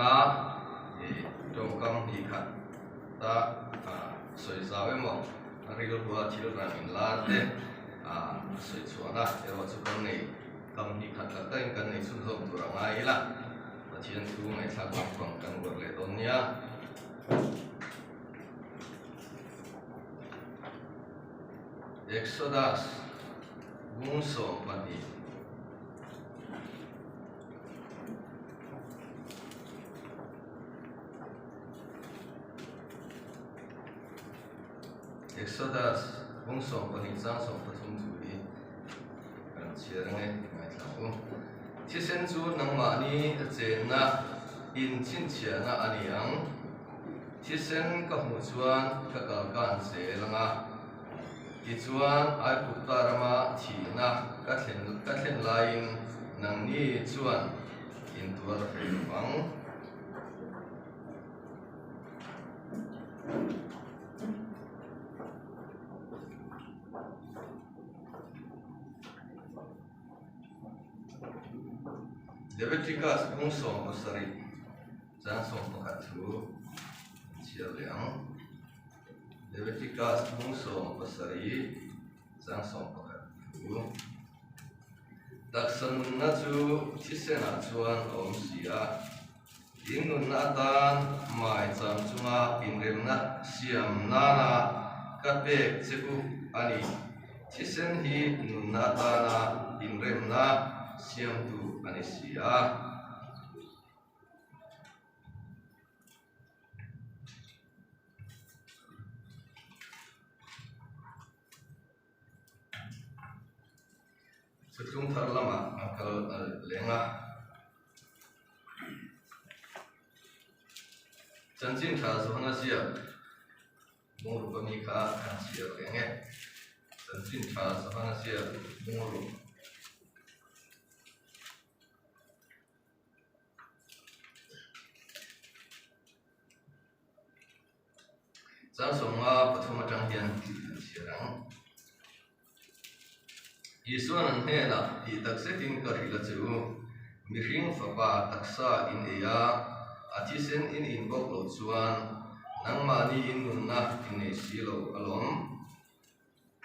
anga ih tawngkam hnih khat ta sawi zau emaw a rilrua thil rang inlar te ah a sawi chhuahna erawh chu kan nei kam hnih khat tak takin kan nei chhunzawm tur a ngai ila Pathian thu ngaihthlak lampang kan uar leh dawn nia. Exodus bung 12. Exodus bung 12 chang 13 thu hi kan chhiar ange ngaithla ang u. Thisen chu nangmahni a chenna inchhinchhiahna a ni ang. Thisen ka hmuh chuan ka kal kan zel ang a, tichuan Aigupta rama thihna ka thlen ka thlen laiin nangni chuan intuar ve lo vang. Leviticus bung 17. Chang 11 thu an chhiar leh ang. Leviticus bung 17 chang 11 thu. Taksa nunna chu thisenah chuan a awm si a, in nunna atan hmai cham chunga inremna siam nana ka pek che u a ni. Thisen hi nunna atana inremna siamtu a ni si a. Chuthlung thar lamah an kal leng a. Chanchin tha zawhna ziak bungruk ami kha kan chhiar leng e. Chanchin tha zawhna ziak bungruk. Chang 53 atang hian an chhiar ang. Isuan an hnenah tih tak zetin ka hrilh a che u, mihring fapa taksa in ei a, a thisen in in bawk loh chuan nangmahni in nunna in nei si lo alawm.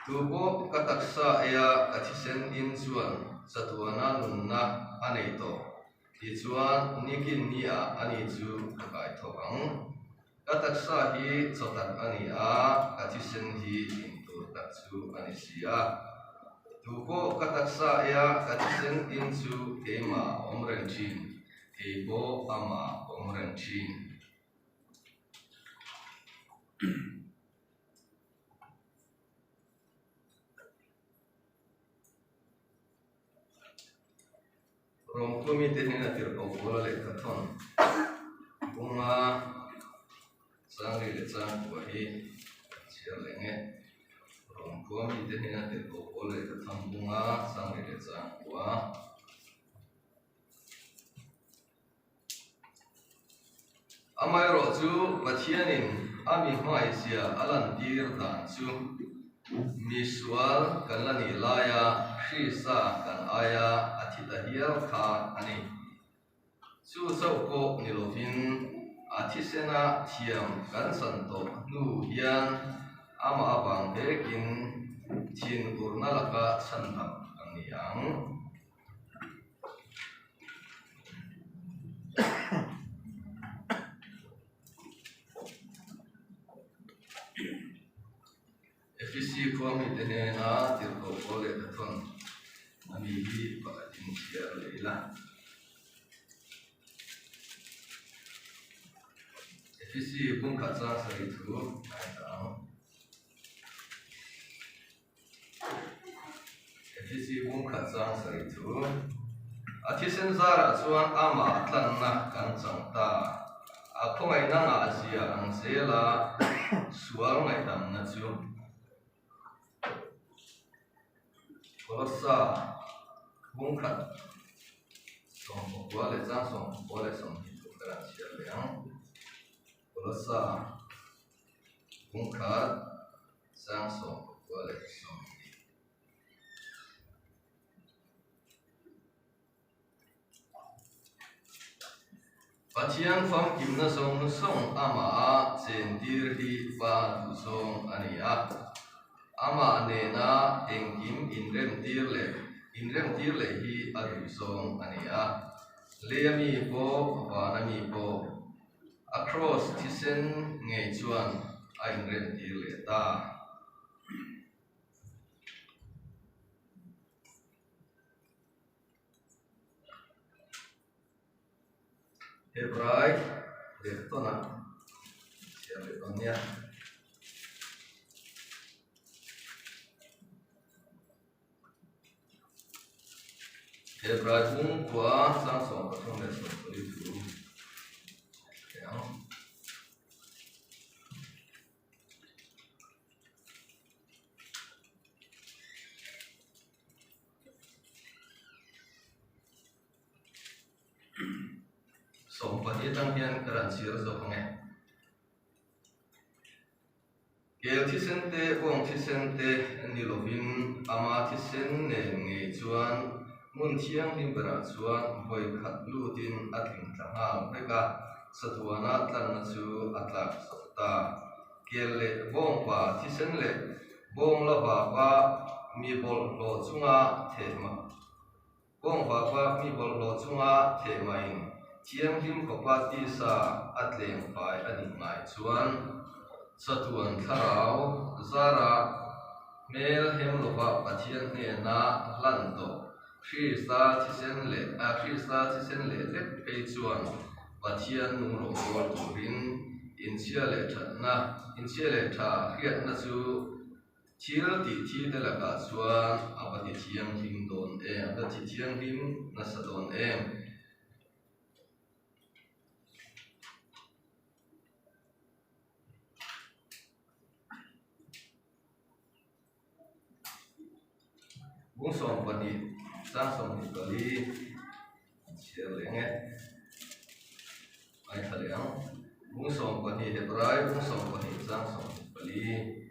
Tu pawh ka taksa eia ka thisen in chuan chatuana nunna a nei tawh. Tichuan, nikin nia a ni chu ka kai thawk ang. Ka taksa hi chaw tak a ni a, ka thisen hi in tur tak chu a ni si a. Tu pawh ka taksa eia ka thisen in chu keimah a awm reng thin, kei pawh amah a awm reng thin. Rawngtu mite hnena tirhkoh pawl a lehkha thawn bunga changri leh changkua hi kan chhiar leh nge. Rawngkhua mite hnena tirhkoh pawl lehkha thawn bunga changri leh changkua. Amaherawh chu Pathianin a mi hmaizia a lantir dan chu mi sual kan la nih laia Krista kan aia a thi ta hial kha a ni. Chu chauh pawh ni lovin a thisena thiam kan chan tawh hnu hian amah avang vekin thinurna laka chhandam kan ni ang. FEC khua mite hnena tirhkoh pawl leh thathawn a ni hi pakhatin chhiar leh ila. FEC bungkhat chang sarih thu ngaithla ang. Efesi bungkhat chang sarih chu a thisen zarah chuan amah tlanna kan chang ta. A khawngaihna ngahzia ang zela sual ngaihdamna chu Kolossa bungkhat 19 leh chang 19 leh 20 thu ka rawn chhiar leh ang. Kolossa bungkhat Sang 19 leh 20. Pathian famkimna zawng zawng amaha chentir hi Pa duhzawng a ni a. Amah nena engkim inremtir leh inremtir leh hi a duhzawng a ni a. Leia mi pawh, vana mi pawh a kraws thisen ngei chuan a inremtir leh ta. Hebrai lehtawnah chhiar leh dawn nia. Hebrai bungkua chang 13 leh 14 thu teh ang. 12 atang hian ka rawn chhiar zawk ang e. Kel thisen te, bawng thisen te ni lovin ama thisen nen ngei chuan hmun thianghlim berah chuan vawi khat lutin a tling tla nghal vek a, chatuana tlanna chu a tlak zawk ta. Kel leh bawngpa thisen leh bawng la vapa mi bawlhhlawh chunga theh mah bawng vapa mi bawlhhlawh chunga theh mahin thianghlim khawpa tisa a tleng fai a nih ngai chuan chatuan thlarau zara hmel hem lova Pathian hnena hlan tawh Krista thisen leh Krista thisen leh lek phei chuan Pathian nung rawngbâwl turin inchhia leh thatna, inchhia leh tha hriatna chu thil tih thi te lakah chuan a va ti thianghlim dawn em, a va ti thianghlim nasa dawn em. Bung 12 chang 24 an chhiar leh ang e. Ngaithla leh ang. Bung 12 Hebrai bung 12 chang 24.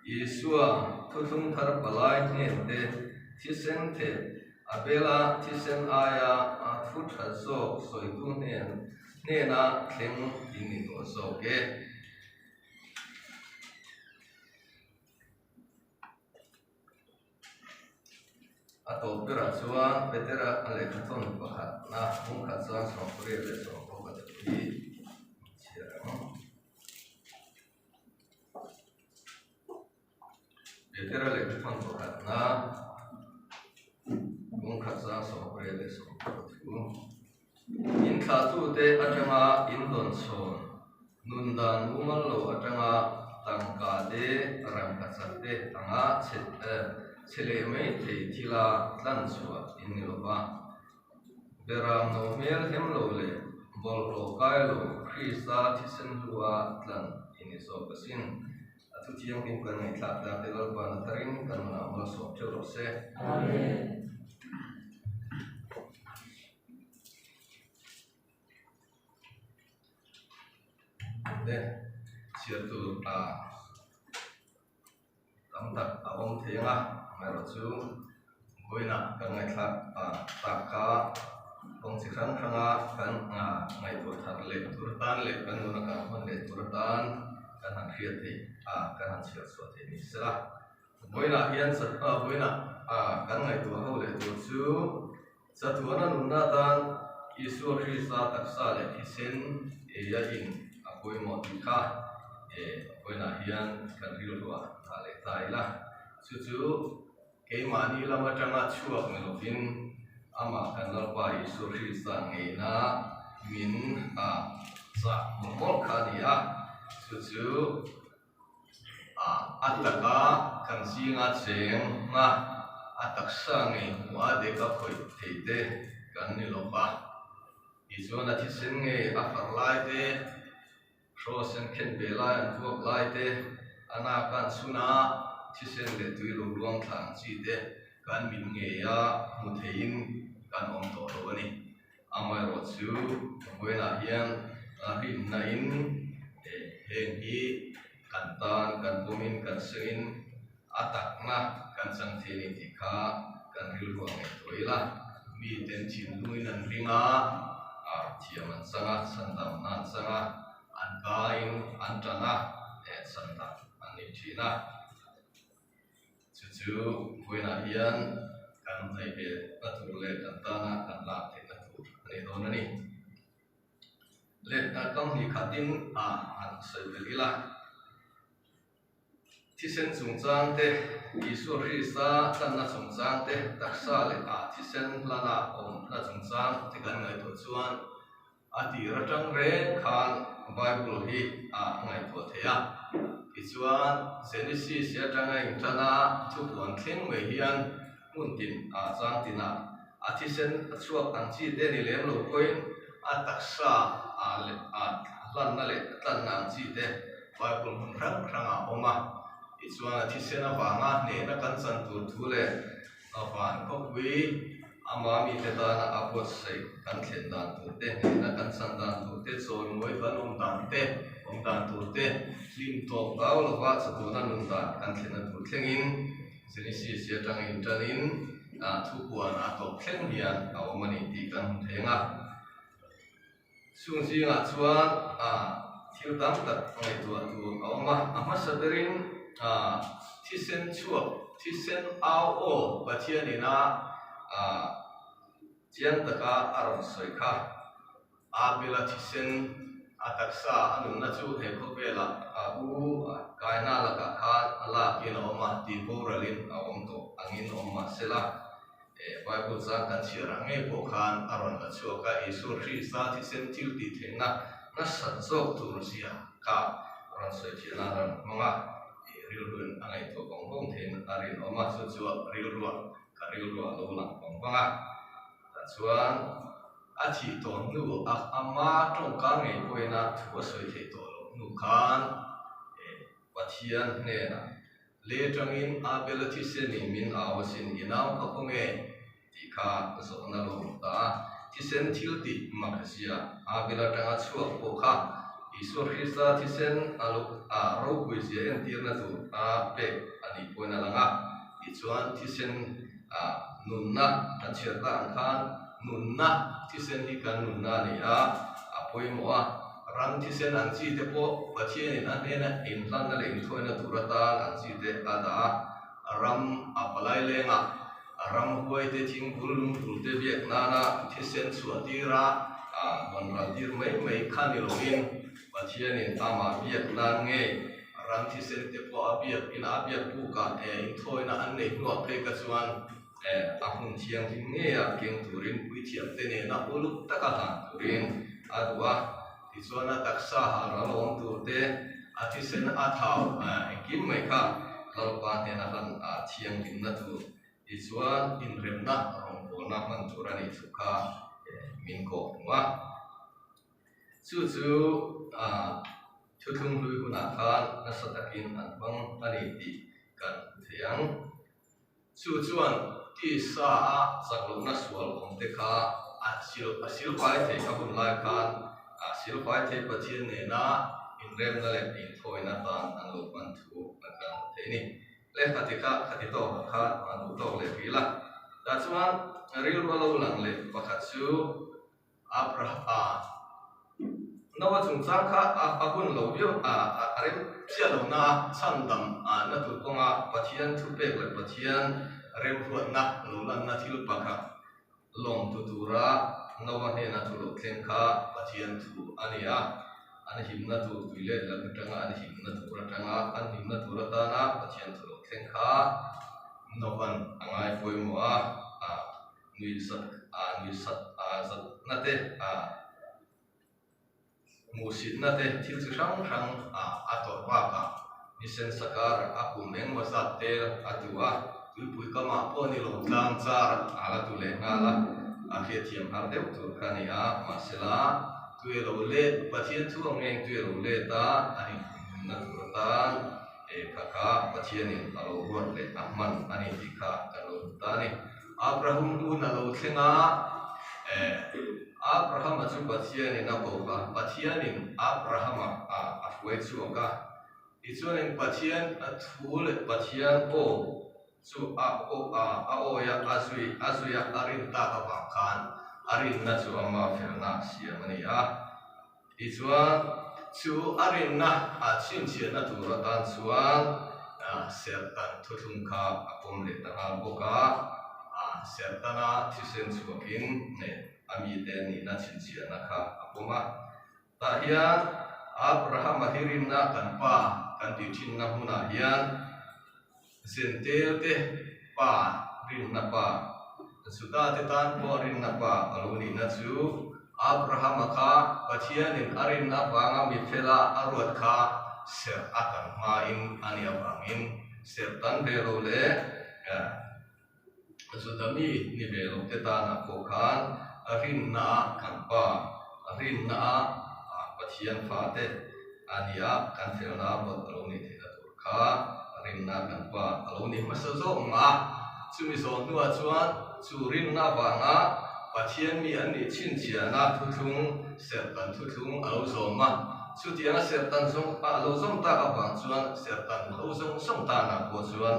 Isua thuthlung thar palai hnen te thisen theh Abela thisen aia a thu tha zawk sawitu hnen hnena thleng in ni tawh zawk e. A tawp berah chuan Petera a lehkha thawn pakhatna hmungkhat chuan 28 leh 16 a thu hi an chhiar ang. Petera lehkha thawn pakhatna hmungkhat chuan 28 leh 16 a thu. Inthlahtute atanga indawnchhawn, nun dan mumal lo atanga tangka te, rangkachak te anga chhe leh mai thei thila tlanchhuah in ni lo va. Beram no hmel hem lo leh bawlhhlawh kai lo Krista thisen hlua tlan i ni zawk asin. A thu thianghlim kan ngaihthlak tak te Lalpan a tarin kan nunah malsawm theuh rawh se. Amen. Te chhiar tur a tam tak a awm thei ang a, amaherawhchu vawiinah kan ngaihthlak tak kha kawng chi hrang hranga kan ngaihtuah thar leh tur atan leh kan nuna kan hman leh tur atan kan han hriat theih a kan han chhiar chhuah theih ni sela. Vawiinah hian vawiinah kan ngaihtuah ho leh tur chu. Chatuana nunna atan Isua Krista taksa leh thisen eia in a pawimawh tih kha e vawiinah hian kan rilruah dah leh ta ila. Chu chu keimahni lam atanga chhuak ni lovin amah kan Lalpa Isua Krista ngeina min a chah mawlh mawlh kha a ni a. Chu chu a taka kan zinga cheng a, a taksa ngei hmuh a dek a khawih thei te kan ni lo va. Tichuan a thisen ngei a farh lai te, hraw sen khen ve lai an vuak lai te, a nak an chhun a, thisen leh tui lo luang thla ang chi te kan mit ngei a hmu theiin kan awm tawh lo a ni. Amaherawhchu vawiinah hian rinna-in heng hi kan tan, kan pawmin, kan sengin a takna kan chang thei a ni tih kha Kan rilru a ngaihtuah ila, miten thinlungin an ring a, thiam an chang a, chhandamna an chang a, an kaiin an tan a, chhandam an ni thin a. Chu chu vawiinah hian kan hnaih ve na tur leh kan tana kan lak theihna tur a ni dawn a ni. Leh kam hnih khatin han sawi belh ila. Thisen chungchang te, Isua Krista tlanna chungchang te, taksa leh ah thisen hlana awmna chungchang te kan ngaihtuah chuan a tir atang reng khan Bible hi a ngaihtuah thei a. Tichuan, Genesis atanga inṭana thupuan thleng mai hian hmun tin ah chang tinah a thisen a chhuak ang chi te ni lem lo pawhin a taksa ah leh a hlanna leh a tlanna ang chi te Bible hmun hrang hrangah a awm a. Tichuan a thisen avanga hnehna kan chan tur thu leh a van khawpui ama mite tana a buatsaih kan thlen dan tur te, hnehna kan chan dan tur te, chawimawi kan awm dan te, awm dan tur te, hlim tawp dau lova chatuana nun dan kan thlenna tur thlengin Genesis atanga inṭanin thupuan a tawp thleng hian a awm a ni tih kan hmu thei ang a. Chung zingah chuan thil tam tak ngaihtuah tur a awm a, a hmasa berin thisen chhuak, thisen au aw Pathianina chiang taka a rawn sawi kha. Abel-a thisen a taksa a nunna chu he khawvelah a u Kaina lakah khan a lakin a awm a, tih boralin a awm tawh angin awm mah sela, Bible chang kan chhiar ang ngei pawh khan a rawn la chhuak a, Isua Krista thisen thil tih theihna nasat zawk tur zia kha rawn sawi thian a rawn hmang a, rilruin a ngaihtuah vawng vawng theiin a rinawm a, chu chu rilruah ka rilruah a lo lang vawng vawng a, tah chuan. A thih tawh hnu a ama tawngka ngei pawhin a thu a sawi theih tawh loh hnu khan Pathian hnenah le tangin Abel-a thisenin min au asin i nau kha khawnge tih kha zawhna lo awm ta a. Thisen thil tih mak zia Abel atanga chhuak pawh kha Isua Krista thisen a lo a ropui zia entirna tur a pek a nih pawhin a lang a. Tichuan thisen a nunna kan chhiat ta ang khan nunna thisen hi kan nunna a ni a, a pawimawh a. Ram thisen ang chi te pawh Pathianin a hnena inhlanna leh inthawina tur atan ang chi te a dah a. Ram a palai lengah ramhuai te thingbul lungbul te biak nana thisen chhuah tira rawn ral tir mai mai kha ni loin Pathianin amah biak nan ngei Ram thisen te pawh a biak in a biak bukah inthawina an nei hnuah phei ka chuan a hmun thianghlim ngeia keng turin puithiam te nena uluk taka hlan turin a duh a. Tichuan a taksa hal ral awm tur te, a thisen a thau engkim mai kha Lalpa hnena hlan thianghlimna tur tichuan inremna rawngbawlna hman tur a nih thu kha min kawh hmu a. Chu chu Thuthlung hlui hunah khan nasa takin an hmang a ni tih kan hmu thei ang. Chu chuan tisa a chak lohna sual awm te kha a sil a silfai thei a hun lai khan a silfai thei Pathian nena inremna leh inthawina tan an lo hman thu kan hmu thei a ni. Le khati kha khati tawkah khan an duh tawk leh rih la. Tah chuan rilru a lo lang leh pakhat chu Abrahama Noa chungchang kha a hun lo viau a, a rem chiah lo na a, chhandam na tur kawnga Pathian thupek leh Pathian remruatna lo lanna thil pakhat lawmtu tura Noa hnena thu lo thleng kha Pathian thu a ni a. An himna tur tui let lak atanga an himna tur atanga an himna tur atana Pathian thu lo thleng kha Noa'n a ngai pawimawh a, Nuihzat nuihsat zatna te hmuhsitna te thil chi hrang hrang a tawrh bakah nisen sakar a kum engmaw zat te a tu a, tuipui kamah pawh ni lo tlang char a la tu leh nghal a, a hriatthiam har deuh tur kha a ni a, mahsela tui a lo let Pathian thu ang ngeng tui a lo let a, an inhumhimna tur atan kha kha Pathianin a lo ruat leh a hman a ni tih kha kan lo hmu ta a ni. Abraham hun a lo thleng a, Abrahama chu Pathianin a ko a, Pathianin Abrahama a hruai chhuak a. Tichuanin Pathian thu leh Pathian aw. Chu a a a awi a, a zui a zui a, a rin tak avang khan a rinna chu ama felna siam a ni a. Tichuan, chu a rinna a chhinchhiahna tur atan chuan Serhtan thuthlung kha a pawm leh ta nghal bawk a, Serhtana thisen chhuakin a mite nihna chhinchhiahna kha a pawm a. Tah hian Abrahama hi rinna kan pa kan tih thinna hmunah hian Zentel te pa rinna pa, Juda te tan pawh rinna pa a lo nihna chu Abrahama kha Pathianin a rinna avanga mi fela a ruat kha serh a tan hmain a nih avangin serh tan ve lo leh Juda mi ni ve lo te tanah pawh khan rinna ah kan pa, rinna ah Pathian fate a nia kan felna ruat a lo nih theihna tur kha rinna kan pa a lo ni hmasa zawk mah a. Chumi zawh hnuah chuan chu rinna avanga Pathian mi an nih chhinchhiahna thuthlung serhtan thuthlung a lo zawm a. Chutianga serhtan zawng a lo zawm tak avang chuan serhtan ho zawng zawng tanah pawh chuan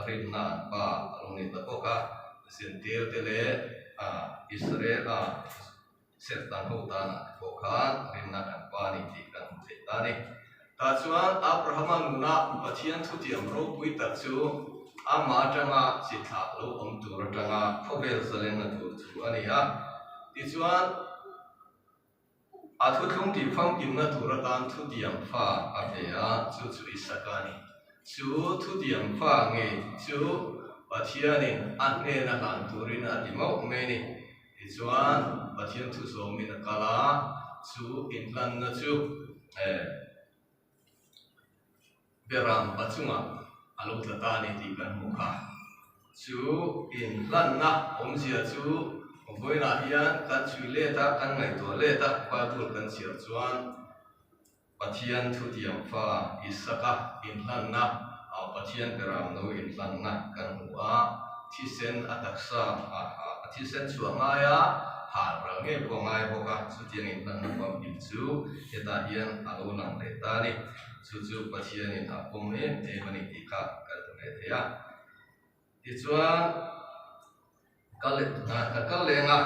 Rinna an pa a lo ni ta bawk a, Zentir te leh Israel a Serhtan ho tanah te pawh khan rinna kan pa a ni tih kan hmu thei ta a ni. Tah chuan Abrahama nuna Pathian thutiam ropui tak chu amah atanga chi thlah lo awm tur atanga khawvel zalenna tur thu a ni a. Tichuan. A thuthlung tih famkimna tur atan thutiam fa a ve a, chu chu Isaka a ni. Chu thutiam fa ngei chu Pathianin a hnena hlan turin a ti mauh mai a ni. Tichuan, Pathian thu zawmin a kal a, chu inhlanna chu Beram pa chungah a lo tla ta a ni tih kan hmu kha. Chu inhlanna awmzia chu vawiinah hian kan chhui let a, kan ngaihtuah let a, Bible kan chhiar chuan Pathian thutiam fa Isaka inhlanna, Pathian beram no inhlanna kan hmu a, thisen a taksa a thisen chhuah ngai a, hal ral ngei pawh a ngai bawk a, chutiang inhlanna famkim chu hetah hian a lo lang leh ta a ni. Chu chu Pathianin a pawm em em a ni tih kha kan hmu leh thei a. Tichuan, ka ka kal leng a.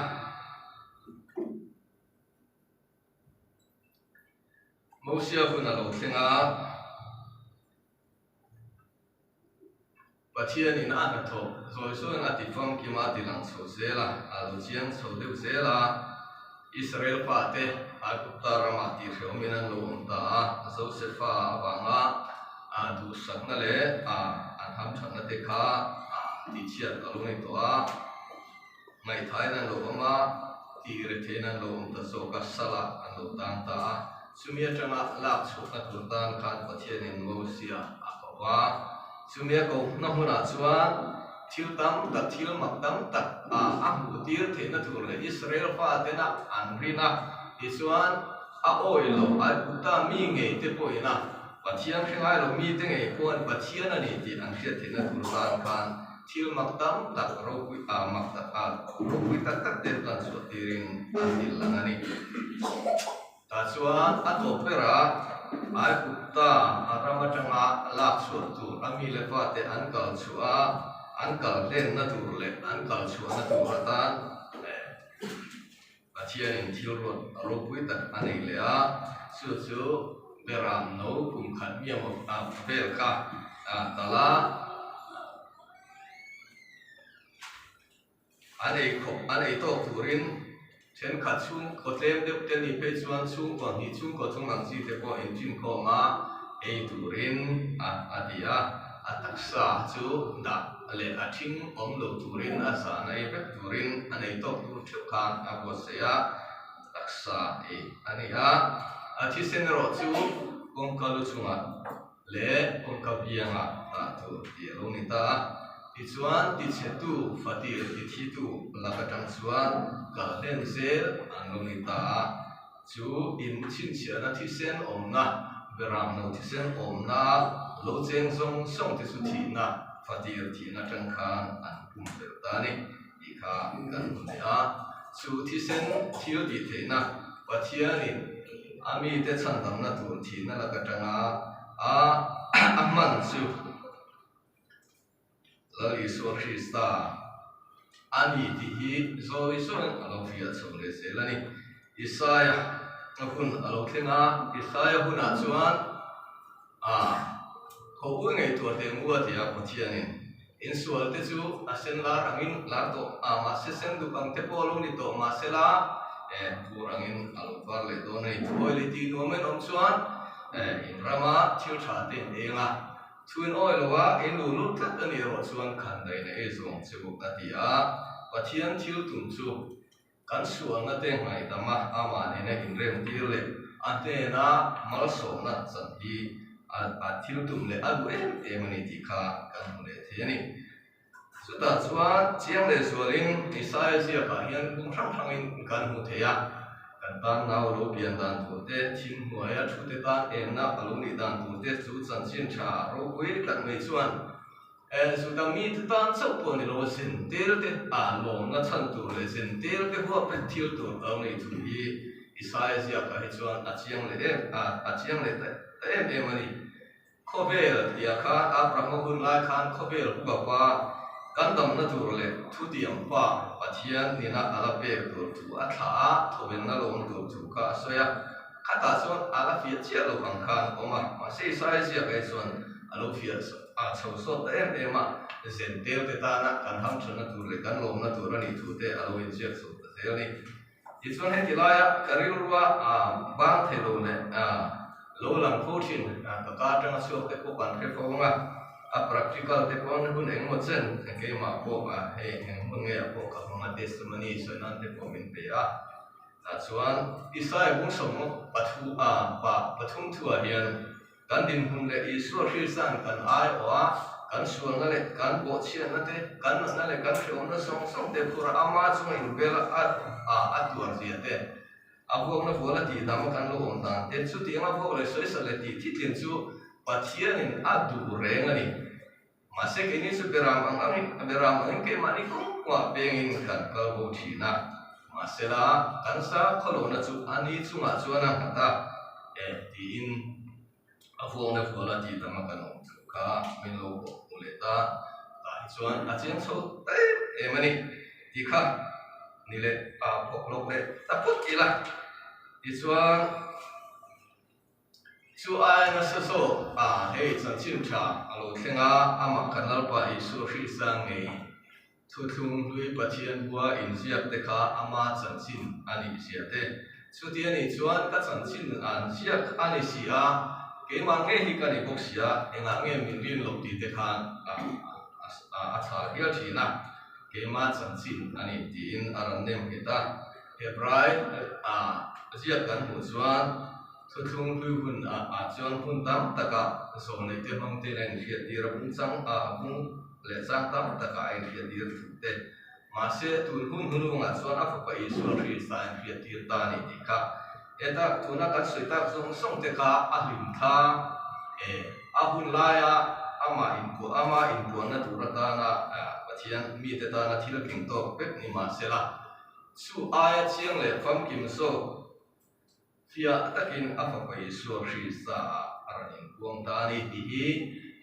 Mosia hun a lo thleng a. Pathianin a hnathawk zawi zawiin a ti famkim a, a ti lang chho zel a, a lo chiang chho deuh zel a. Israel fate Aigupta ramah tihhrehawmin an lo awm ta a, Josefa avanga duhsakna leh an hamthatna te kha tihchhiat a lo ni tawh a, ngaihthain an lo awm a, tihrethein an lo awm ta zawk a, salah an lo tang ta a. Chumi atanga lak chhuahna tur tan khan Pathianin Mosia a ko va. Chumi a kohna hmunah chuan thil tam tak, thil mak tam tak a hmuh tir theihna tur leh Israel fatena an rin a, tichuan a awi lo Aigupta mi ngei te pawhin a Pathian hre ngai lo mite ngei pawhin Pathian a ni tih an hriat theihna tur tan khan thil mak tam tak ropui mak tak ropui tak tak te lan chhuah tirin an dil lang a ni. Tah chuan a tawp berah Aigupta a ram atanga lak chhuah tur a mi leh fate an kal chhuah a, an kal hlenna tur leh an kal chhuahna tur atan Pathianin thil ruat ropui tak a nei leh a, chu chu Beram no kum khat miam vel kha tal a. An ei khawp, an ei tawk turin thenkhat chhungkaw tlem deuh te ni phei chuan chhungkaw hnih chhungkaw thum ang chi te pawh inṭinkhawm a ei turin a a ti a, a taksa chu dah leh a ṭhing awm lo turin a zan a ei vek turin an ei tawk tur ṭheuh khan a buatsaih a, taksa ei a ni a, a thisen erawh chu kawngka lu chungah leh kawngka biangah dah tur tih a lo ni ta a. Tichuan, tichhetu, fatir tithitu lak atang chuan kal hlen zel an lo ni ta a. Chu in chhinchhiahna thisen awmna, beramno thisen awmna lo cheng zawng zawng te chu thihna, fatir thihna atang khan an pum belh ta a ni tih kha kan hmu leh a. Chu thisen thil tih theihna Pathianin a mite chhandamna tur thihna lak atanga a hman chu. Lal Isua Krista a ni tih hi zawi zawiin a lo fiah chho leh zel a ni. Isaia hun a lo thleng a, Isaia hunah chuan a ho ui ngaihtuah teh ngu a ti a, Pathianin insual te chu a sen lar angin lar tawh a, mahse sen duk ang te pawh a lo ni tawh mahsela tur angin a lo var leh dawn a ni. Thuawi leh tih nuam in awm chuan in rama thil tha te in eng a, Chhun awi lo a, in luh lut tlat a nih erawh chuan khan daihna ei zawng che bawk a ti a. Pathian thil tum chu kan sualna te ngaihdama amah nena inremtir leh a hnena malsawmna chan hi a thil tum leh a duh em em a ni tih kha kan hmu leh thei a ni. Chutah chuan chiang leh zualin Isaiah ziakah hian bung hrang hrangin kan hmu thei a, kan tan nau lo pian dan tur te, thim hnuaia thute tan enna a lo nih dan tur te chu chanchin tha ropui tak mai chuan Juda mite tan chauh pawh ni lo zin tel te a lawmna chhan tur leh zin tel te huap vek thil tur a lo nih thu hi Isaiah ziakah hi chuan a chiang leh em a chiang leh ta em em a ni. Khawvel tihah khan Abrahama hun lai khan khawvel huapa kan damna tur leh thutiang pa Pathian nena a la pek tur thu a thlah a, thawvenna lawm tur thu kha a sawi a. Khatah chuan a la fiah chiah lo ang khan a awm a, mahse Isaiah ziakah hi chuan a lo fiah chho sawt ta em em a, zentel te tana kan hamthanna tur leh kan lawmna tur a nih thu te a lo inziak chho ta zel a ni. Tichuan heti laia ka rilrua bang thei lo leh lo lang fo thin ka ka atanga chhuak te pawh kan hre fo ang a, a practical te pawn hun engemaw chen keimah pawh hei eng hmun nge ah pawh ka hmang a testimony sawi nan te pawh min pe a. Tah chuan Isaiah bungsawm pathum thuah hian Kan dinhmun leh Isua hrilsan kan aiawh a, kan sualna leh kan bawhchhiatna te, kan natna leh kan hrehawmna zawng zawng te phur a, ama chunga inbel a a tuar zia te, a vuakna vual a tih dam a kan lo awm dan te, chutiang a vuak leh sawisal leh tih thitlin chu Pathianin a duh reng a ni. Mahse keini chu beram ang angin beram angin keimahni kawng kawngah pengin kan kal bo thin a, mahsela kan sa khawlohna chu a ni chungah chuan a nghat a, e tiin a vuakna vuala tih tam a kan awm thu kha min lo bawh hmu leh ta, tah hi chuan a chiang chho ta em em a ni tih kha ni leh a phawk lawk leh ta phawt ila tichuan. Chu aia nasa zawk a hei chanchin tha a lo thleng a, amah kan Lalpa Isua Krista ngei thuthlung hlui Pathian bua inziak te kha ama chanchin a nih zia te. Chuti a nih chuan ka chanchin an ziak a ni si a, keimah ngei hi ka ni bawk si a, engah nge min rin loh tih te khan a chhal hial thin a, keimah chanchin a ni tiin a rawn nem nghet a. Hebrai a ziak kan hmuh chuan thuthlung hlui hun ah chuan hun tam takah zawhneih te hmang ten a inhriattir a, bung chang ah bung leh chang tam takah a inhriattir thut te. Mahse tun hun hnunungah chuan a fapa Isua Krista a inhriattir ta a ni tih kha heta tuna kan sawi tak zawng zawng te kha a hlim thla e a hun laia amah inpuah ama inpuahna tur atana Pathian mite tana thil tling tawk vek ni mahsela Chu aia chiang leh famkim zawk fiah takin a fapa Isua Krista ah a rawn inpuang ta a ni tih hi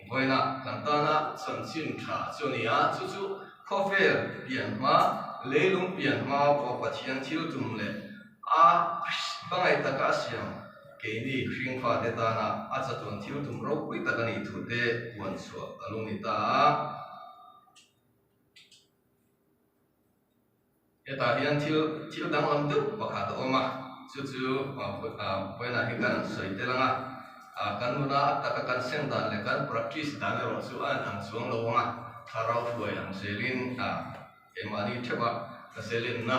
vawiinah kan tana chanchin tha chu a ni a, chu chu khawvel pian hma, leilung pian hma pawh Pathian thil tum leh a hmangaih taka a siam keini hringfate tana a chatuan thil tum ropui tak a nih thu te puan chhuah a lo ni ta a. Hetah hian thil thil danglam deuh pakhat a awm a, chu chu vawiinah hi kan sawi tel ang a, kan nuna a taka kan sem dan leh kan practice dan erawh chu a inang chuang lo ang a, thlarau hruai ang zelin keimahni theuh a ka zelenna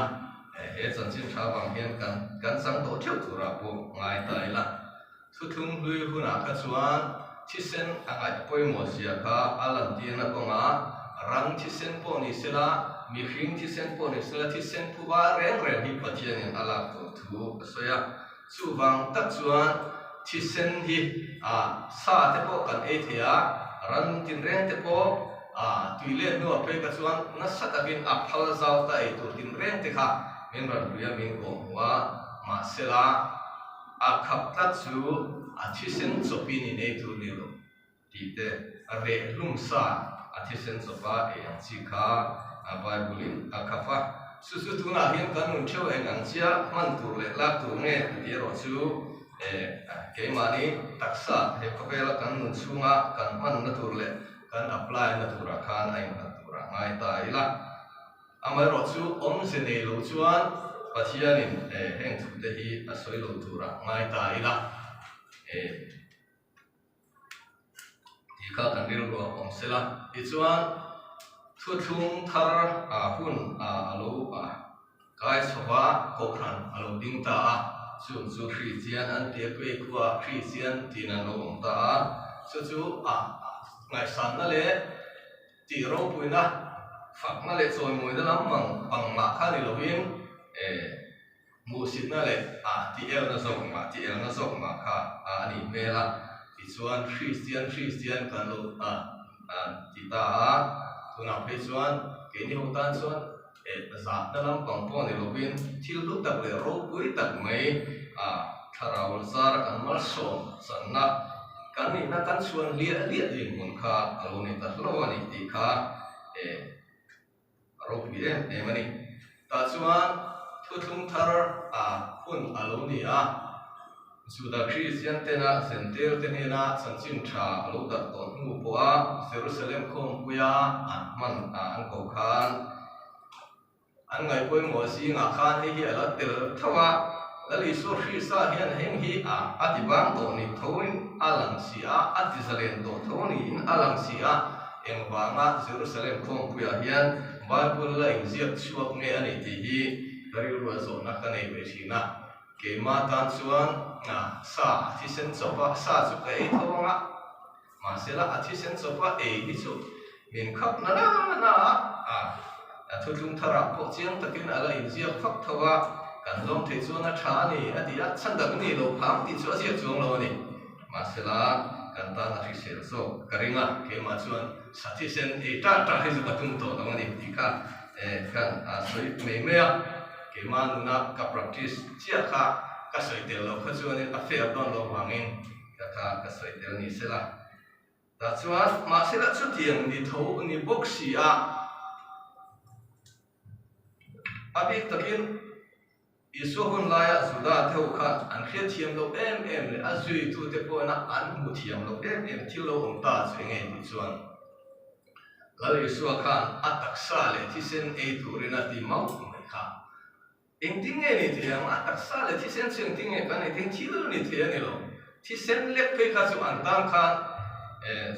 he chanchin tha vang hian kan kan chang tawh theuh turah pawh ngai ta ila. Thuthlung hlui hunah kha chuan thisen a ngaih pawimawh zia kha a lantirna kawngah ran thisen pawh ni sela, mihring thisen pawh ni sela thisen phuba reng reng hi Pathianin a lak tur thu a sawi a. Chuvang tak chuan thisen hi sa te pawh kan ei thei a, ran tinreng te pawh tui let hnuah phei kha chuan nasa takin a phal zau ta ei tur tinreng te kha min rawn hlui a, min kawhhmuh a, mahsela, A khap tlat chu a thisen chawpin in ei tur ni lo tih te, a reh hlum sa a thisen chawpa ei ang chi kha Bible in a khap a. Chu chu tunah hian kan nun theuh eng ang chia hman tur leh lak tur nge tih erawh chu keimahni taksa he khawvela kan nun chhunga kan hmanna tur leh kan apply na turah khan a innghat turah ngai ta ila. Amaherawh chu awmze nei lo chuan Pathianin heng thute hi a sawi lo turah ngai ta ila. Tih kha kan rilru a awm sela. Tichuan, thuthlung thar hun a lo kai chho va, kohhran a lo ding ta a, chung chu Kristian an tia kuei khua Kristian tiin an lo awm ta a, chu chu a ngaihsanna leh tih ropuina, fakna leh chawimawina lam mang pang mah kha ni lovin Hmuhsitna leh a tih elna zawk mah tih elna zawk mah kha a nih hmel a, tichuan Kristian Kristian kan lo a ti ta a, tunah phei chuan keini ho tan chuan zahna lampang pawh ni lovin thil hlu tak leh ropui tak mai a thlarau zara kan malsawm channa kan nihna kan chhuan hliah hliah dinhmun kha a lo ni ta hlauh a ni tih kha A ropui em em a ni. Tah chuan thuthlung thar a hun a lo ni a, Juda Kristian tena Zentel te hnena chanchin tha a lo darh tawh hnu pawha Jerusalem khawmpuia an hman a an ko khan an ngaihpawimawh zingah khan hei hi a la tel tho a, Lal Isua Krista hian heng hi a a ti bang tawh ni thoin a lang si a, a ti zalen tawh tho niin a lang si a. Engvanga Jerusalem khawmpuiah hian Bible la inziak chhuak nge a nih tih hi ka rilru a zawhna ka nei ve thin a. Keimah tan chuan sa a thisen chawp a, sa chu ka ei tho ang a, mahsela a thisen chawp a ei hi chu min khap na na na a, a thuthlung tharah pawh chiang takin a la inziak fak tho a, kan zawm theih chuan a tha a ni a ti a, chhan dang ni lo phang tih chu a ziak chuang lo a ni. Mahsela, kan tan a hrisel zawk ka ring a, keimah chuan sa thisen ei ṭah ṭah hi chu ka tum tawh lo a ni tih kha kan sawi mai mai a. Keimah nuna ka practice chiah kha ka sawi tel lo kha chuanin a fair dawn lo vangin ka kha ka sawi tel ni sela. Tah chuan mahsela chutiang ni tho ni bawk si a, a bik takin Isua hun laia Juda te ho khan an hriatthiam loh em em leh a zuitute pawhina an hmuh thiam loh em em thil lo awm ta chu eng nge tih chuan Lal Isua khan a taksa leh thisen ei turin a ti mauh mai kha. Engtin nge ni thei ang? A taksa leh thisen chu engtin nge kan ei thei? Thil ni thei a ni lo. Thisen lek phei kha chu an tan khan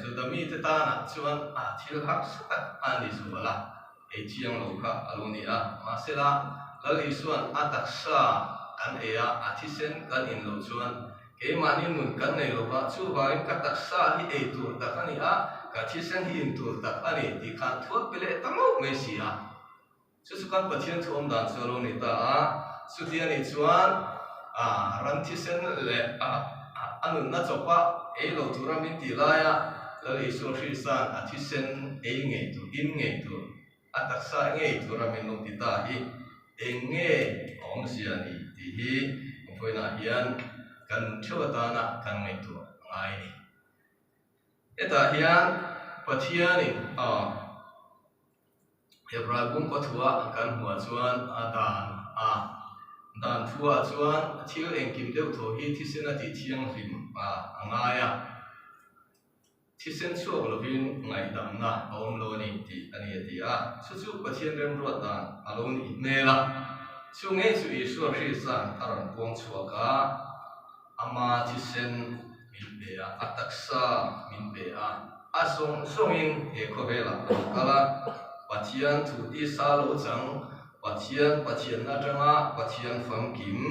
Juda mite tanah chuan a thil harsa tak a ni zual a. Ei chiang lo kha a lo ni a, mahsela Lal Isua'n a taksa kan ei a, a thisen kan in loh chuan keimahni nun kan nei lo va, chuvangin ka taksa hi ei tur tak a ni a, ka thisen hi in tur tak a ni tih khan thuak pe leh ta mauh mai si a. Chu chu kan Pathian thu awm dan chu a lo ni ta a, chuti a nih chuan ran thisen leh a nunna chawpa ei lo tura min tih laia Lal Isua Hrisa'n a thisen ei ngei tur, in ngei tur, a taksa ngei tura min lo ti ta hi eng nge a awmzia ni tih hi vawiinah hian kan theuh atana kan ngaihtuah a ngai a ni. Hetah hian Pathianin a Hebrai bung pathua kan hmuh chuan a dan a dan thuah chuan thil engkim deuh thaw hi thisen a tih thianghlim a ngai a, thisen chhuak lovin ngaihdamna a awm lo a ni tih a ni a ti a, chu chu Pathian remruat dan a lo nih hmel a, chu ngei chu Isua Krista'n a rawn puang chhuak a, ama thisen min pe a, a taksa min pe a. A zawng zawngin he khawvelah a lo kal a, Pathian thu tisa lo chang, Pathian Pathianna atanga Pathian famkim,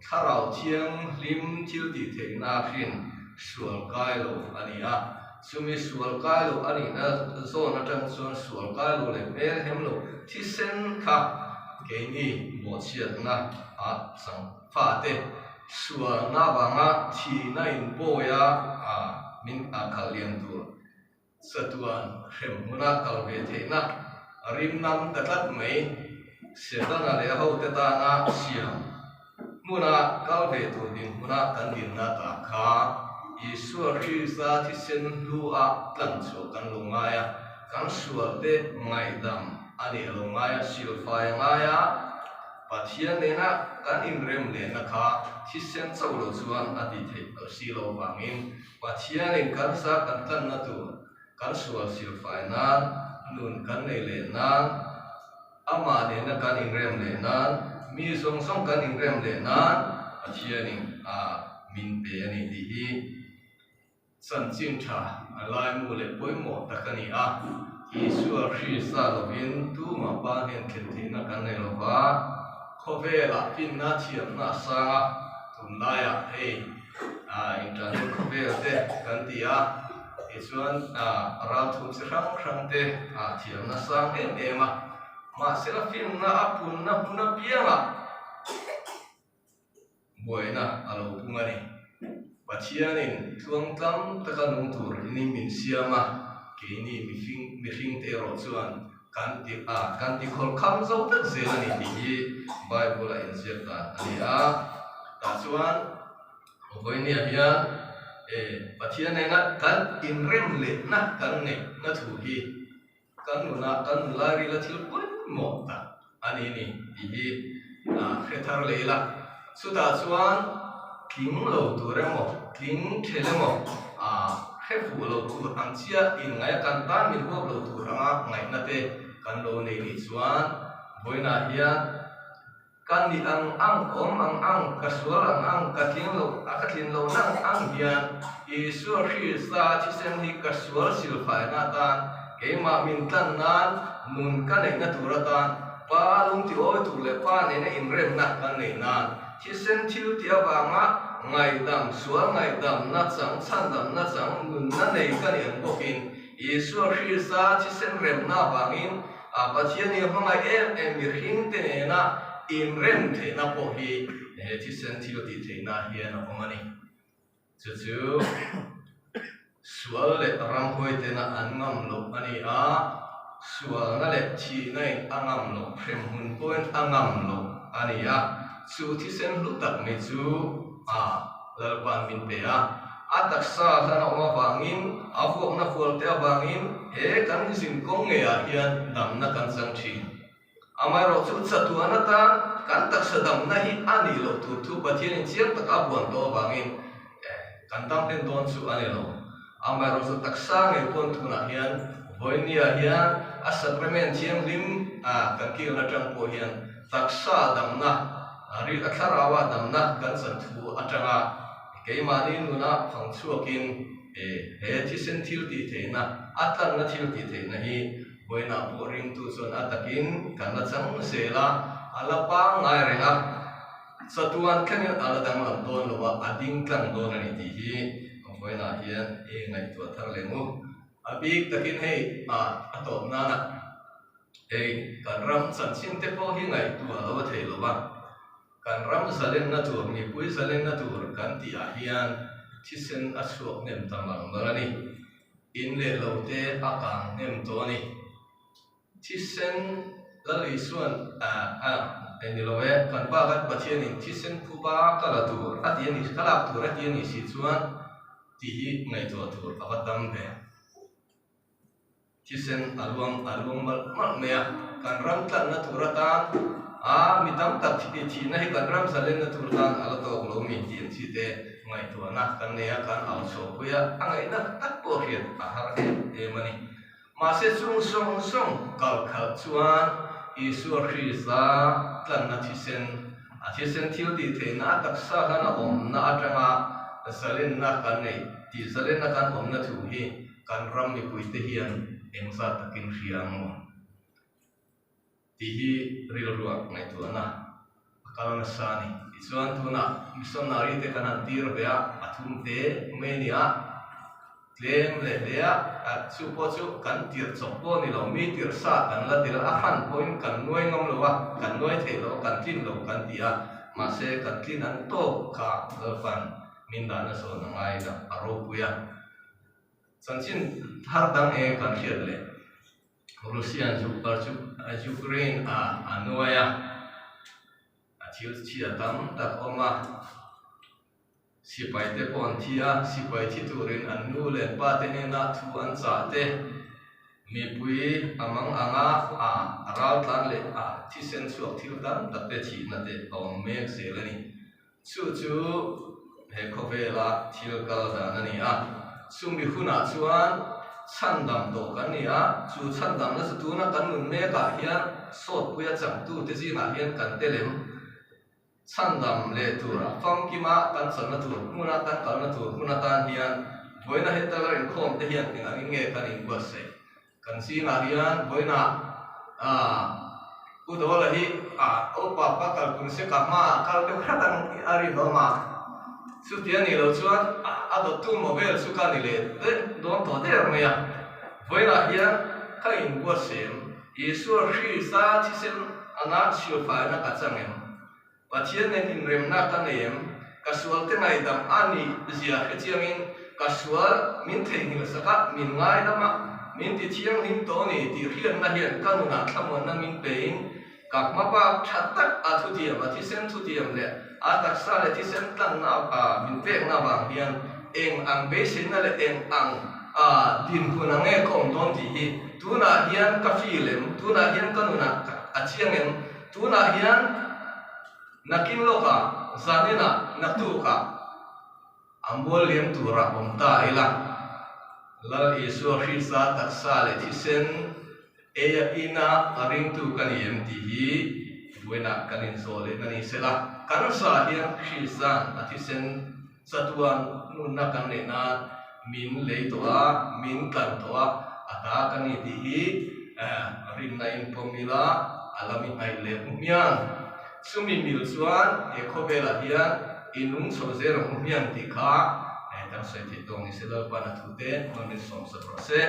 Thlarau Thianghlim thil tih theihna hrin sual kai lo a ni a. Chumi sual kai lo a nihna zawn atang chuan sual kai lo leh hmel hem lo thisen kha keini bawhchhiatna ah chang fate Sualna vanga thihna inpawia min a kal lian tur chatuan hrem hmuna kal ve theihna rim nam ta tlat mai. Setana leh a hote tana siam hmuna kal ve tur dinhmuna kan dinna ta kha Isua Krista thisen hlu a tlan chhuah kan lo ngai a. Kan sualte ngaihdam a nih lo ngai a, silfai a ngai a, Pathian nena kan inrem lehna kha thisen chauh lo chuan a tih theih loh si lo vangin Pathianin kan sa kan tlanna tur kan sual silfai nan, nun kan nei leh nan, amah nena kan inrem leh nan, mi zawng zawng kan inrem leh nan Pathianin a min pe a ni tih hi Chanchin tha a laimu leh pawimawh tak a ni a, Isua Krista lovin tumah Pa hnen thlen theihna kan nei lo va, khawvelah finna thiamna a sang a, tunlaiah hei internet khawvel te kan ti a, tichuan ralthum chi hrang hrang te thiamna a sang em em a, mahsela finna a punna hmun apiangah Buaina a lo pung a ni. Pathianin tluangtlam taka nung tur ni min siam a, keini mihring mihringte erawh chuan kan ti a, kan ti khawlh kham zo vek zel a ni tih hi Bible-a inziak dan a ni a. Tah chuan vawinia hian e Pathian nena kan inrem lehna kan neihna thu hi Kan nunah kan nun lai rila thil pawimawh tak a ni ni tih hi hre thar leh ila. Chutah chuan tling lo tur emaw, tling ṭhel emaw, hre fuh lo tur ang chiah inngaih a kan tan min huap lo tur anga ngaihna te kan lo nei nih chuan vawiinah hian Ka nih ang ang, ka awm ang ang, ka sual ang ang, ka tling lo, a ka tlin lo nang ang hian Isua Krista thisen hi ka sual silfaina atan, keimah min tlan nan, nun ka neihna tur atan, Pa lung ti awi tur leh Pa nena inremna kan neih nan, thisen thil tih avanga ngaihdam, sual ngaihdamna chang, chhandamna chang, nunna nei ka nih ang bawkin Isua Krista thisen remna avangin A Pathian hi a hmangaih em em mihring te nena inrem theihna pawh hi he thisen thil tih theihna hian a awm a ni. Chu chu sual leh ramhuai tena an ngam loh a ni a, sualna leh thihna in a ngam loh, hremhmun pawhin a ngam loh a ni a, chu thisen hlu tak mai chu a Lalpa'n min pe a, a taksa hlan a awm avangin, a vuakna fualte avangin he kan zinkawng ngeiah hian damna kan chang thin. Amaherawh chu chatuan atan kan taksa damna hi a nih loh tur thu Pathianin chiang taka a buan tawh avangin kan dam hlen dawn chu a ni lo. Amaherawh chu taksa ngei pawn tunah hian vawinia hian a sacrament thianghlim kan kilna atang pawh hian taksa damna, a thlarau-a damna kan chan thu atanga keimahni nuna phang chhuakin he thisen thil tih theihna, a tlanna thil tih theihna hi vawiinah pawh ringtu chuan a takin kan la chang zel a, a la pangngai reng a. Chatuan thlengin a la danglam dawn lo a, a ding tlang dawn a ni tih hi vawiinah hian i ngaihtuah thar leh ngu. A bik takin hei a tawp nana hei kan ram chanchin te pawh hi ngaihtuah lo a thei lo va, kan ram zalenna tur, mipui zalenna tur kan tih ah hian thisen a chhuak hnem ta ngang ngang a ni. In leh lo te a kang hnem tawh a ni. Thisen Lal Isua'n a eng ni lo e, kan pa kan Pathianin thisen phuba ka la tur a ti a ni, ka lak tur a ti a ni si chuan tih hi ngaihtuah tur a va tam ve. Thisen a luang a luang malh malh mai a, kan ram tlanna tur atan a mi tam tak thihna hi kan ram zalenna tur atan a la tawk lo mi tih ang chi te ngaihtuahna kan nei a, kan au chhuahpui a, a ngaihna tak pawh hriat a har em em a ni. Mahse chung zawng zawng kal khalh chuan Isua Krista tlanna thisen, a thisen thil tih theihna a taksa hlan a awmna atanga zalenna kan neih tih zalenna kan awmna thu hi kan ram mipuite hian engzat takin hria ang maw? Tih hi rilruah ngaihtuahna a kal nasa a ni. Tichuan tunah missionary te kan han tir ve a, a thum te mai a ni a, tlem leh hle a, chu pawh chu kan tirh chawp pawh a ni lo, mi tirh sa kan la tel a, a hran pawhin kan nuai ngam lo a, kan nuai theih lo a, kan tlin lo kan ti a, mahse kan tlin an tawk kha Lalpan min dahna zawn a ngai dah a ropui a. Chanchin thar dang eng kan hriat leh. Russian chu Ukraine a a nuai a, a thil chhia tam tak awm a, sipai te pawh an thi a, sipai thi turin an nu leh an pa te hnena thu an chah te. Mipui a mang anga a raltlan leh a thisen chhuak thil tam tak te thihna te a awm mek zel a ni. Chu chu he khawvela thil kal dan a ni a. Chumi hunah chuan chhandam tawh kan ni a, chu chhandamna chu tuna kan nun mekah hian sawtpuia changtute zingah hian kan tel em? Chhandam leh tur a famkima kan chalna tur hmuna kan kalna tur hmun atan hian vawiina heta la inkhawm te hian eng angin nge kan inbuatsaih? Kan zingah hian vawiina Pu Dawla hi upa pa kalpun se ka hmaah kal deuh hrat ang tih a rinawm a, chuti a nih loh chuan a dawttu mobile chu ka ni leh dawn tawh der mai a. Vawiinah hian ka inbuatsaih em? Isua Krista thisen anga chhilfaina ka chang em? Pathian nen inremna ka nei em? Ka sualte ngaihdam a nih zia hre chiangin ka sual min theihnghilh sak a, min ngaidam a, min ti thianghlim tawh a ni tih hriatna hian ka nunah thlamuanna min pein ka hma bak tha tak a thutiam, a thisen thutiam leh a taksa leh thisen tlanna min pekna avang hian eng ang beiseina leh eng ang dinhmun ang nge ka awm dawn tih hi tunah hian ka feel em? Tunah hian ka nunah a chiang em? Tunah hian nakin lawkah zaninah naktukah a mual liam turah awm ta ila, Lal Isua Krista taksa leh thisen eia ina a ringtu ka ni em tih hi vawiinah kan inzawh lehna ni sela, kan za hian Krista'n a thisen chatuan nunna kan neih nan min lei tawh a, min tlan tawh a, a ta ka ni tih hi rinna in pawm ila a la mi hnaih leh hmu hmiang. Chumi mil chuan he khawvelah hian i nung chho zel ang hmu hmiang tih kha kan sawi theih tawk ni se Lalpa'n a thute hman min sawmsak rawh se.